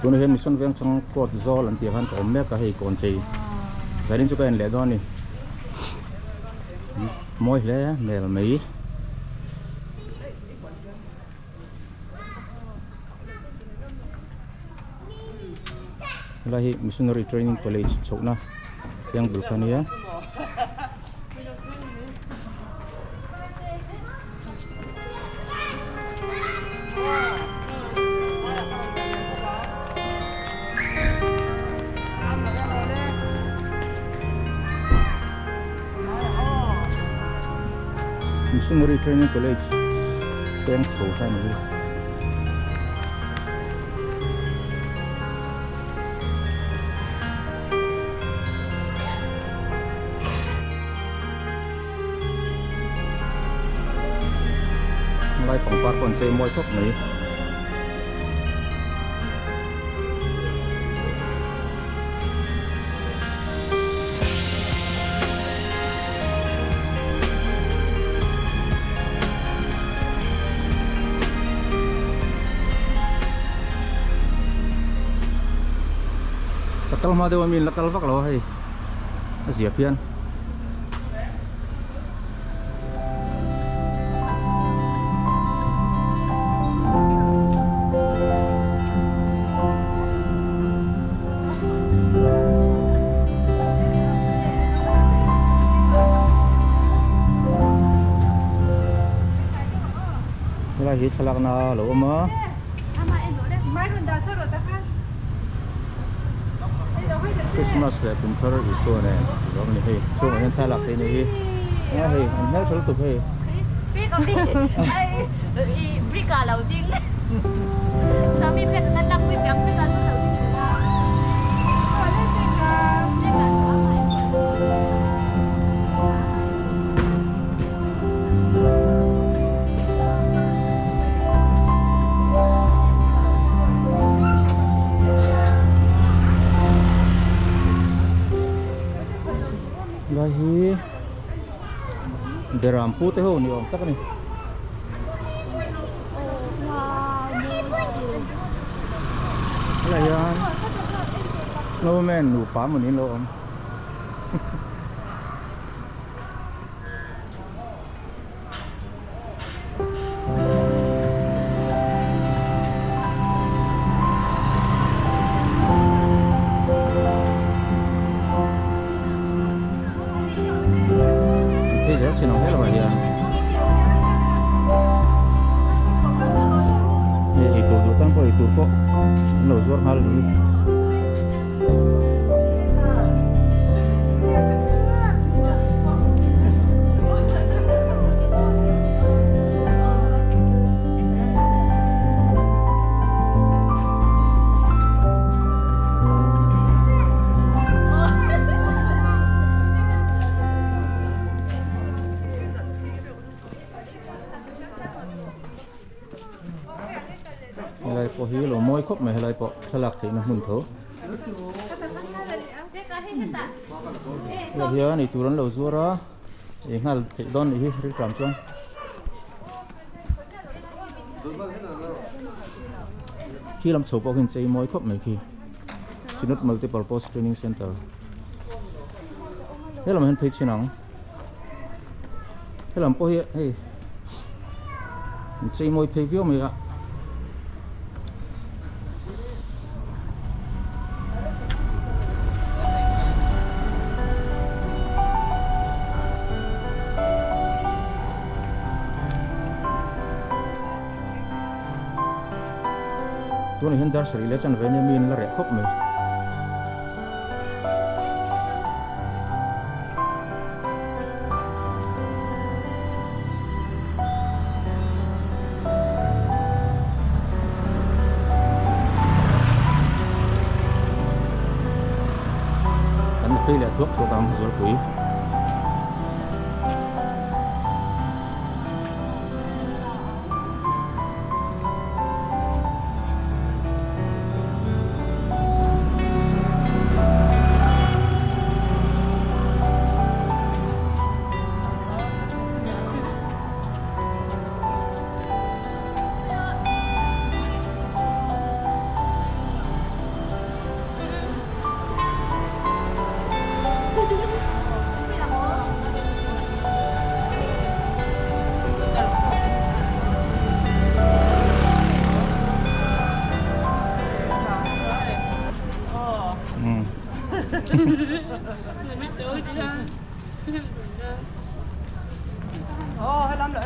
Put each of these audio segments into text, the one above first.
Tunah hian Mission Vengthlang court zawl an tih ah khan ka awm mek a hei kawn chei zanin chu ka en leh dawn a ni mawi hle hmel mai. Helai hi Missionary Training College chhohna piang bul kha a nia. Missionary Training College peng chho kha a ni hi. Helai pangpar pawh an chei mawi khawp mai. Ka kal hma deuh a mi in la kal vak lo a hei a zia phian. Helai hi thlalakna a lo awm a. Christmas leh kum thar Isua nen tih awm a ni hei chhungah hian thlalak theih a ni hi eng hei an hmeltha lutuk hei. Helai hi beram pu te ho ni awm tak a ni. Helai hian snowman nupa maw niin lo awm. Phei zel thin ang helawah hian hei eitur duh tan pawh eitur pawh an lo zuar nghal a ni. Helai pawh hi lo mawi khawp mai helai pawh thlalak theihna hmun tho. Helai hian eitur an lo zuar a ei nghal theih dawn nih hi rilṭam chuan. Khi lam chho pawh khi an chei mawi khawp mai khi Synod Multipurpose Training Centre helam ah hian phei chhin ang. Helam pawh hi hei an chei mawi phei viau mai a. Tunah hian dar sarih leh chanve ania mi in la reh khawp mai. Kan la phei leh thuak thuak ang Zualpui.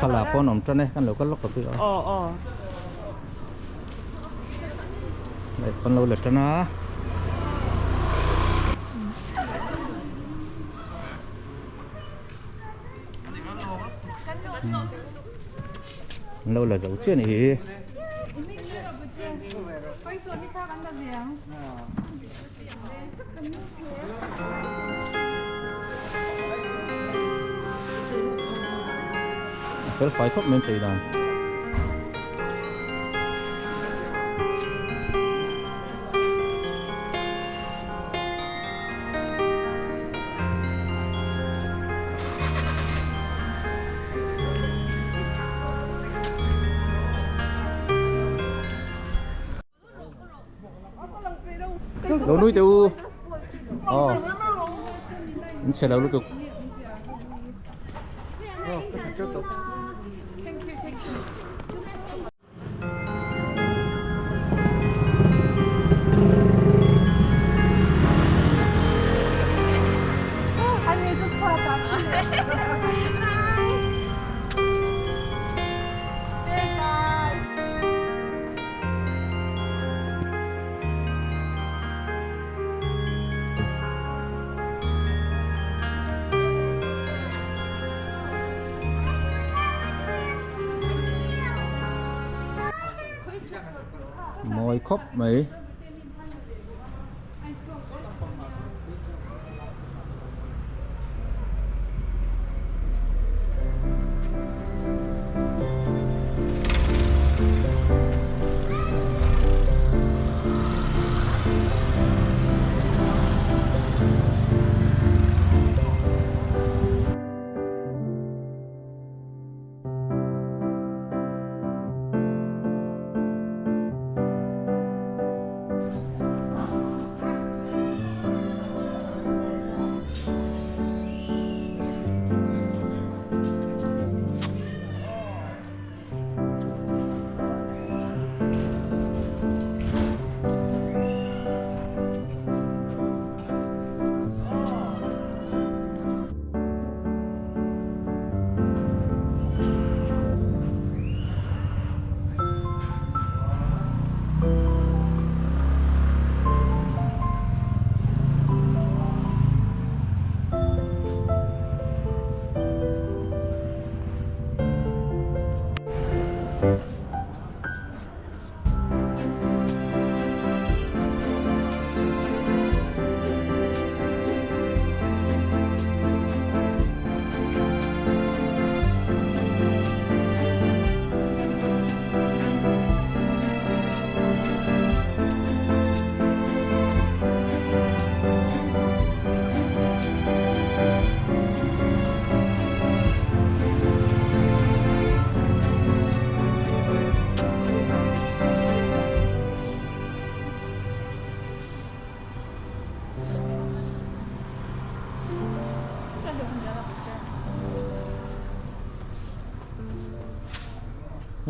Thla pawh an awm tan e, kan lo kal lawk tawh a. Aw aw. Hei kan lo la tan a. An lo la zo chiah a ni hi. A fel fai khawp mai an chei dan. Lo nui teh u. Aw. In chhe lo lutuk. Mawi khawp mai.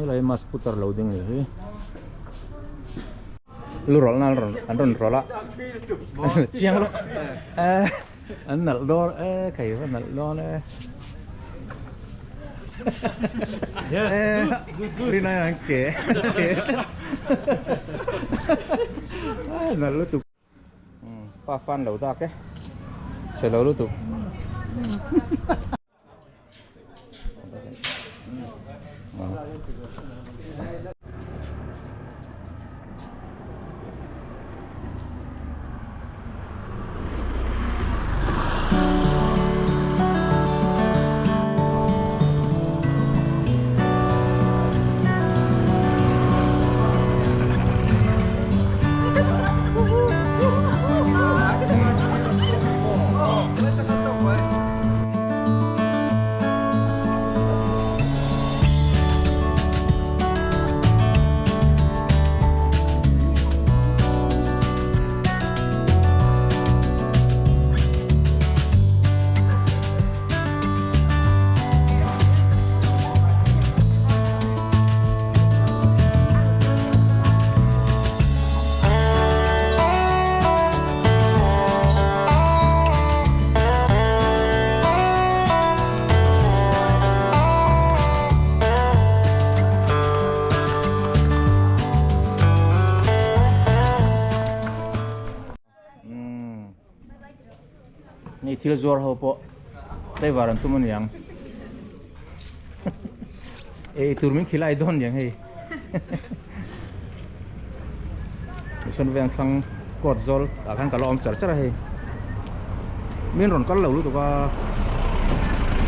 Helai mas putar lo ding ni hi lu rawlh na an rawn rawlh a chiang lo an nalh dawn e khai va nalh dawn e Yes, good, good, good. Rinai an ke ke nalh lutuk. Pa fan lo dak e chhe lo lutuk. thil zuar ho pawh tlaivar an tum aniang ei tur min khilai dawn aniang hei Mission veng thlang kawt zawl tah khan ka la awm char char a hei min rawn kal lo lutuk a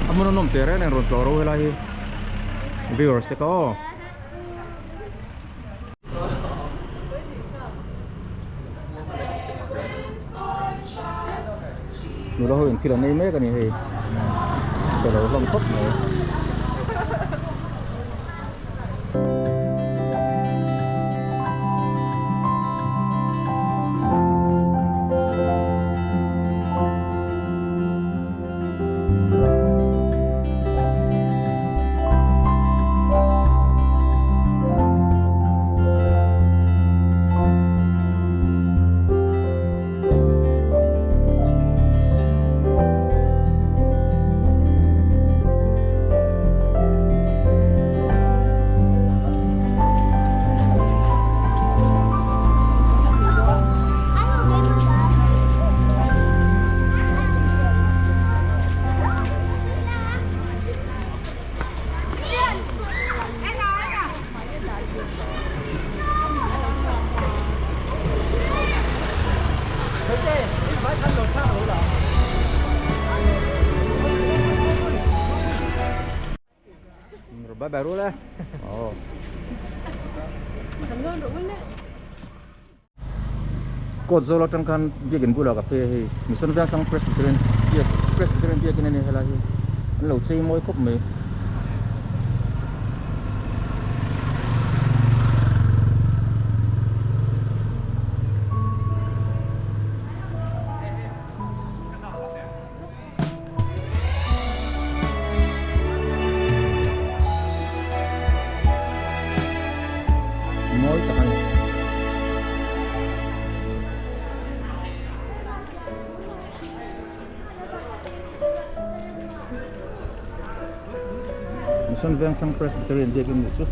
a hmun a nawm teh reng nen rawn tlawh ro helai hi viewers te kha aw. Nula ho in thil an ei mek a ni hei se lo hlawm khawp mai. Bye bye rul e. Oh. Kawt zawl atang khan biakin bulah ka phei a hei Mission Vengthlang Presbyterian biak Presbyterian biakin a ni helai hi an lo chei mawi khawp mai. Mawi tak a ni. Mission Vengthlang Presbyterian biakin nih chu.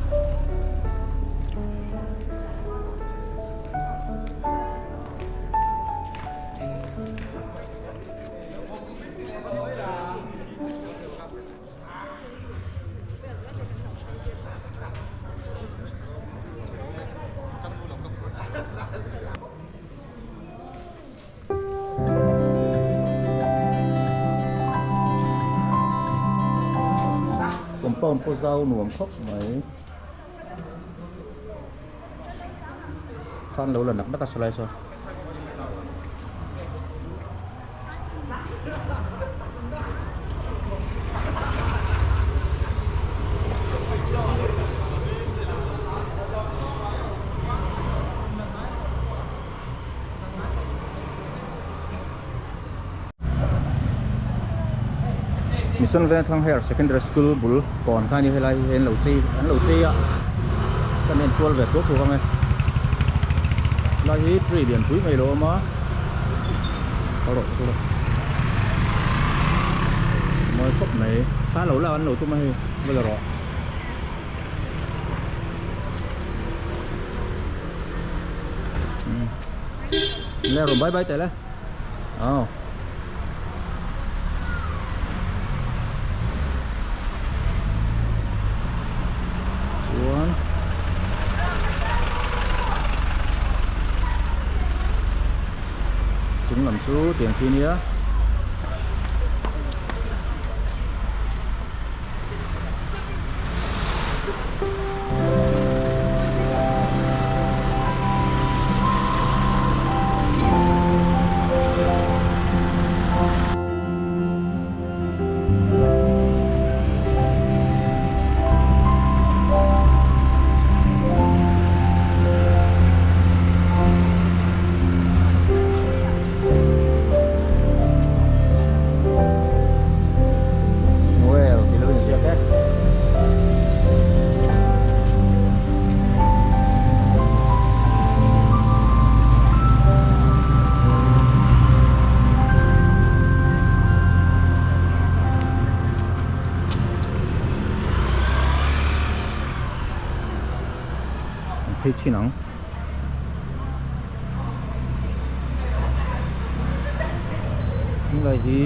Compound pawh zau nuam khawp mai. Khan lo la nak nak a sawlai saw. Mission Vengthlang Higher Secondary School bul kawn kha a ni helai hi an lo chei an lo chei a kan en kual ve thuak thuak ang e helai hi tree lian pui mai lo awm a mawi khawp mai thla lo lak an lo tum a hei va la rawh. Leo rồi bye bye tệ lẽ. Ờ. Chuan chung lam chu tiang khi nia. Noel tih lo inziak e. An phei chhin ang. Helai hi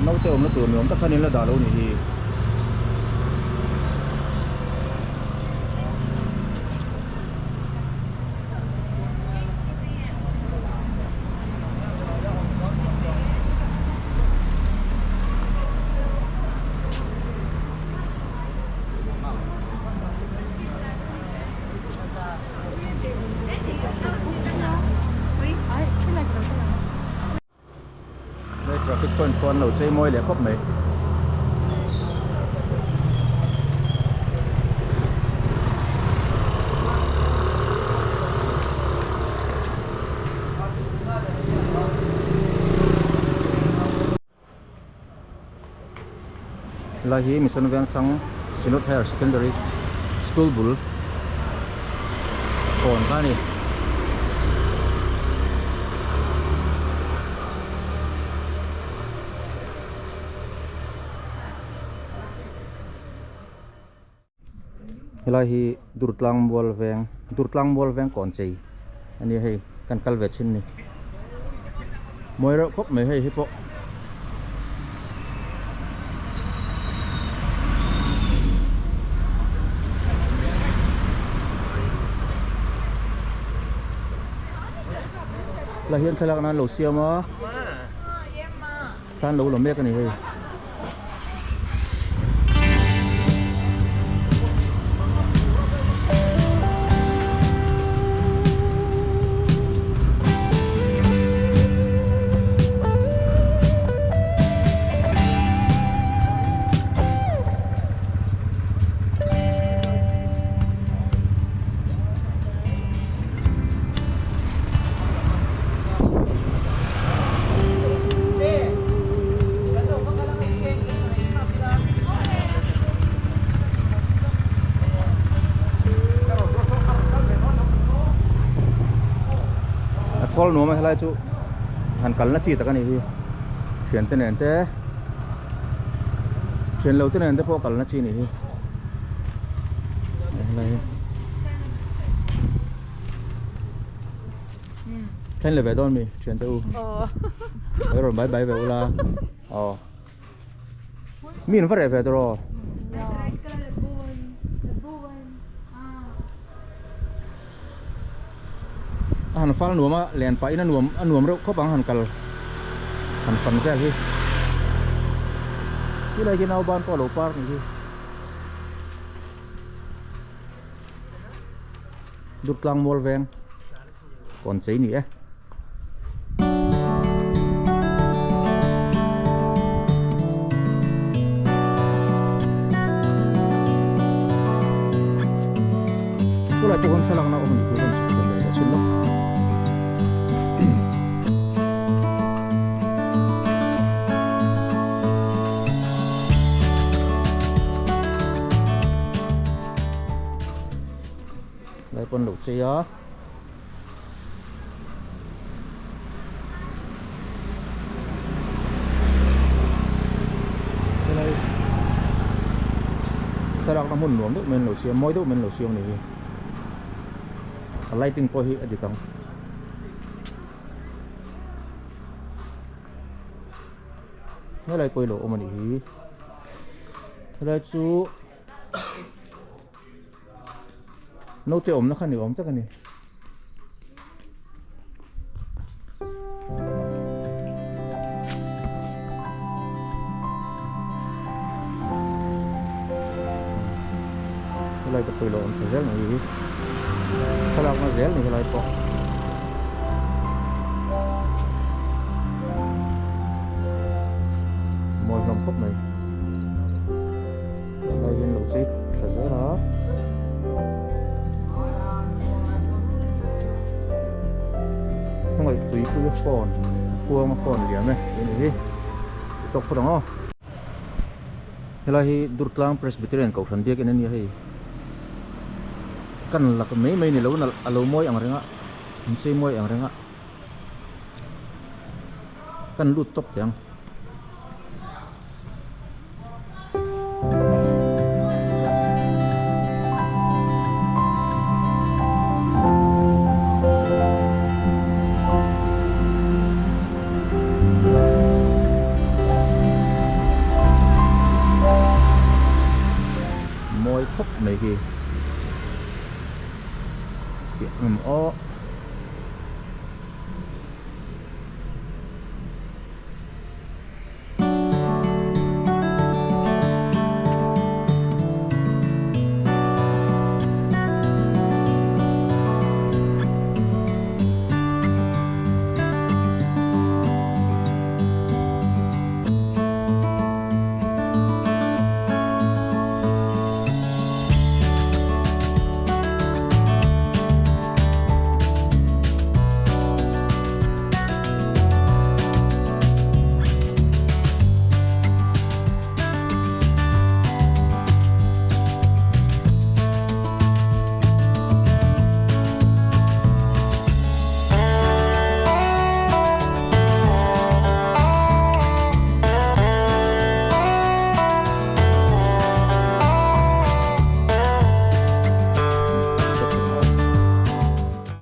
naute awmna tur ni awm tak khan in la dah lo ni hi. Hei traffic point pawh an lo chei mawi leh khawp mai. Helai hi Mission Vengthlang Synod Higher Secondary School bul kawn kha a ni. Helai hi Durtlang Mual Veng Durtlang Mual Veng kawn chei a nia hei kan kal ve thin ni mawi reuh khawp mai hei hi pawh. Helai hian thlalak nan lo siam a thlan lo la mek a ni hei. A thawl nuam a helai chu han kalna chi tak a ni hi thiante nen te thian lo te nen te pawh kalna chi a ni hi helai hi. Then le ve dawn mi thian te u. Aw. Rawn bai bai ve ula. Aw. Mi in va reh ve tawh. A han fal nuam a len pah in a nuam a nuam reuh khawp ang han kal han fan vel hi. Tilai khi nauban pawh a lo par ni hi. Durtlang mual veng kawn chei ni e. Khulai pawh khawn thlalakna awm a ni thu rawn chhuk ve leh thin lawk. Lai pawn lo chei a. Helai thlalakna hmun nuam deuh mai an lo siam mawi deuh mai an lo siam a ni hi. A lighting pawh hi a dik ang. Helai pawh hi lo awm a nih hi. Helai chu. Naute awmna kha ni awm tak a ni. Helai te pawh i lo awm tha zel mai hi. Thlalakna zel ni helai pawh. Mawi hlawm khawp mai. Helai hian lo chei tha zel a. Hmangaih tui pui a phone kuang a phone liam e tih a ni hi tawk phawt ang aw. Helai hi Durtlang Presbyterian Kohhran biakinn a nia hei. Kan lak mai mai ni lo nalh a lo mawi ang reng a an chei mawi ang reng a kan lut tawp teh ang. khawp mai khi. Fiah em aw.